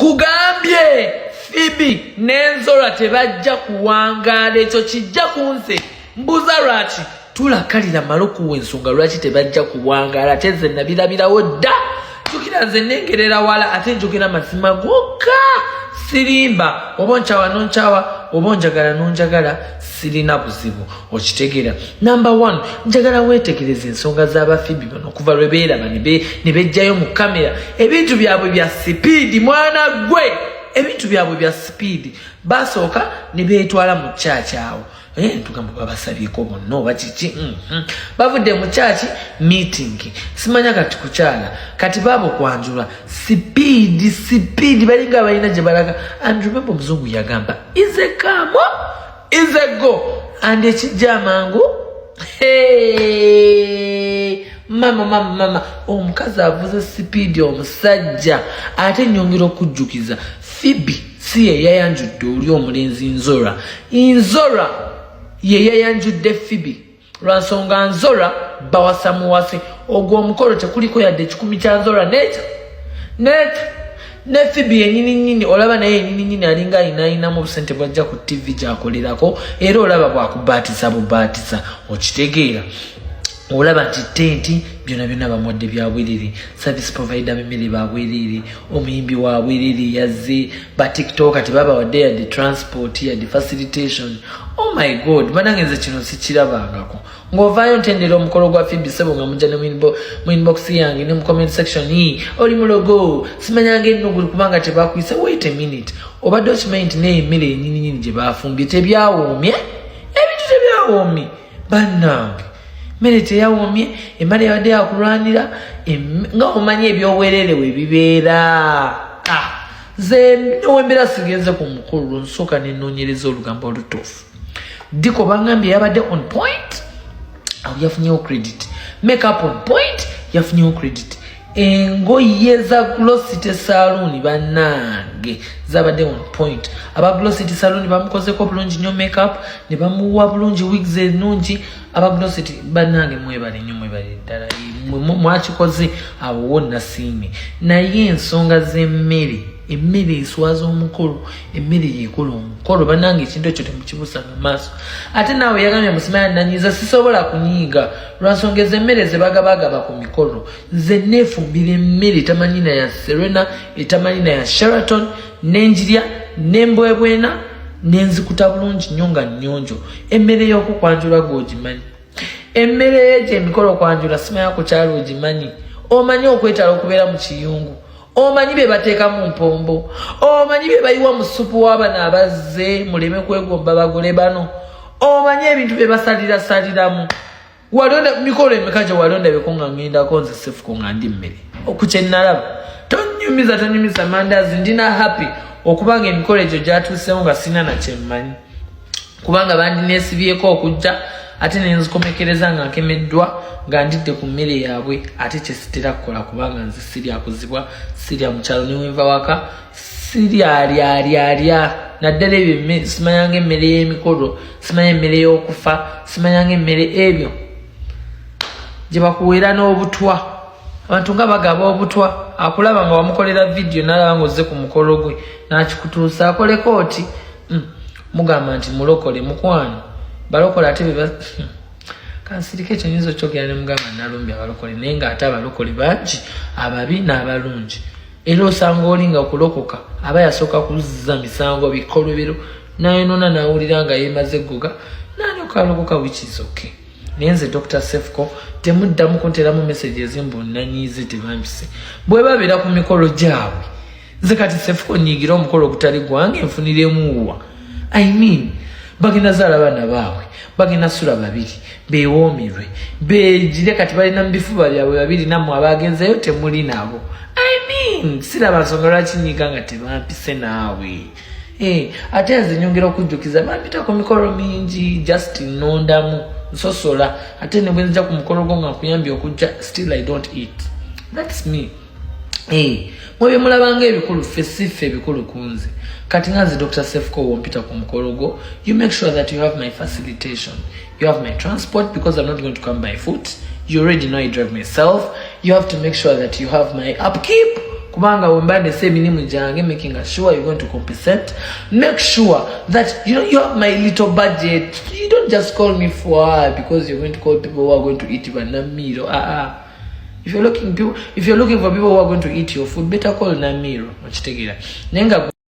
Nkugambye, Phoebe n'Enzora tebajja kuwangaala. Ekyo kijja ku nze. Mbuuza lwaki tulakalira male okuwa ensonga lwaki tebajja kuwangaala, ate nze nabirabirawo dda. Jjukira, nze nengerera wala, ate njogera mazima gokka, sirimba. Oba onkyawa nonkyawa, oba onjagala nonjagala, sirina buzibu, okitegeera? Number one, njagala weetegereza ensonga z'aba Phoebe bano okuva lwe beeraba ne bejjayo mu kamera. Ebintu byabwe bya speed, mwana gwe, ebintu byabwe bya speed. Basooka ne beetwala mu kyaki awo. Tugamba babasabyeko bonna oba kiki. Bavudde mu kyaki meeting, simanya kati kukyala, kati baabo kwanjula speed speed, balinga balina gye balaga. And remember, omuzungu yagamba, "Easy come, easy go," and ekijja amangu. Hey, mama, mama, mama, omukazi avuze speed, omusajja. Ate nyongera okujjukiza, Phoebe si ye yayanjudde oli omulenzi Nzora. Nzora ye yayanjudde Phoebe. Lwansonga Nzora bawasa muwase. Ogwo omukolo tekuliko yadde 1,000 kya Nzora nekyo nekyo ne Phoebe yenyini nyini. Olaba naye yenyini nyini alinga ayinaayinamu obusente bwajja ku TV gyakolerako, era olaba bwakubaatisa bubaatisa, okitegeera? Olaba nti tenti byonna byonna bamuwadde byabwerere, service provider bemmere babwerere, omuyimbi wabwerere yazze, ba TikTok tebabawadde yadde transport, yadde facilitation. Oh my God, banange, nze kino sikirabangako. Ng'ovaayo ntendera omukolo gwa Phoebe, sebo, nga mujja ne mu inbox yange ne mu comment section, "Oli mulogo, simanyanga ennugu kubanga tebakwisa." Wait a minute, obadde okimanyi nti naye emmere yenyininyini gye bafumbye tebyawoomye? Ebintu tebyawoomye, bannange, mmere teyawoomye, emmere yabadde yakulwanira nga omanyi ebyobwerere we bibeera. Ah, nze newembeera sigenze ku mukulu, nsooka nenoonyereza olugambo olutuufu. Diko bangambye yabadde on point, awo yafunyewo credit. Makeup on point, yafunyewo credit. Engoye za Glocity Saloon, bannange, zabadde on point. Aba Glocity Saloon bamukozeko bulungi nnyo makeup, ne bamuwa bulungi wigs ennungi. Aba Glocity, bannange, mwebale nnyo, mwebale ddala. Mwakikoze awo wo nasiimye. Naye ensonga z'emmere, emmere eswaza omukolo, emmere yekola omukolo, bannange. Ekintu ekyo temukibusanga maaso. Ate naawe yagambye musimanya nanyiza, sisobola kunyiiga lwansonga ezo emmere zebagabagaba ku mikolo. Nze neefumbira emmere etamanyi na ya Serena, etamanyi na ya Sheraton, nenjirya nembwebwena, nenzikuta bulungi nnyo nga nnyonjo. Emmere y'okukwanjula gweogimanyi, emmere egyo emikolo kwanjula, simanya ku kyalo ogimanyi. Omanyi okwetala okubeera mu kiyungu, omanyi bye bateeka mu mpombo, omanyi bye bayiwa mu supu w'abano abazze muleme kwegomba bagole bano, omanyi ebintu bye basalirasaliramu. Walonda mikolo emeka gye wali ondabeko nga ŋŋendako nze sefuko nga ndi mmere okukyenalaba? Tonyumiza, tonyumiza mandazi. Ndina happy okubanga emikolo egyo gyatuusewo nga sina nakyemmanyi, kubanga bandineesibyeko okujja, ate nenzikomekereza nga nkemeddwa nga ndidde ku mmere yaabwe, ate kyesitera kukola, kubanga nze sirya kuzibwa, sirya mukyalo newenva waka siryalyalyalyalya, naddala ebyo simanyanga emmere y'emikolo, simanya emmere y'okufa, simanyanga emmere ebyo gye bakuweera n'obutwa. Abantu nga bagaba obutwa, akulaba nga wamukolera vidiyo, nalaba nga ozze ku mukolo gwe, nakikutuusa akoleko oti. Mugamba nti mulokole, mukwano, balokole ate beba kansirika. Ekyo nyinza okyogera ne mugamba nalumbye abalokole, naye ngaate abalokole bangi, ababi n'abalungi. Era osanga oli nga kulokoka aba yasooka kuzza misango, bikolobero, nayenona nawulira nga yemaze eggoga, nalyoka alokoka, which is okay. Naye nze Dr Sefco, temuddamu kunteramu message ezimbu nanyiize tebampise bwe babeera ku mikolo gyabwe. Nze kati Sefco nyiigira omukolo ogutali gwange nfuniremuwa? I mean, bagenda zaala baana baabwe, bagenda sula babiri, bewoomirwe, begire. Kati balina mu bifuba byabwe babiri, nammwe abagenzeyo temuli nabo. I mean, siraba nsonga lwaki nyiiga nga tebampise naawe. Ate nze nyongera okujjukiza, bampita ku mikolo mingi, just nondamu, nsosola. Ate ne bwe nzija ku mukolo gwo nga nkuyambye okujja, still I don't eat. That's me. Mwebye mulabanga ebikulu, ffe si ffe ebikulu ku nze. Kati nga nze Dr Sefco, wompita ku mukolo gwo, you make sure that you have my facilitation, you have my transport, because I'm not going to come by foot. You already know I drive myself. You have to make sure that you have my upkeep. Kubanga wemba ndese emirimu gyange, making sure you're going to compensate, make sure that you know you have my little budget. You don't just call me for because you're going to call people who are going to eat banamiro. Ah ah, if you're looking for people who are going to eat your food, better call Namiro. Okitegeera? Naye nga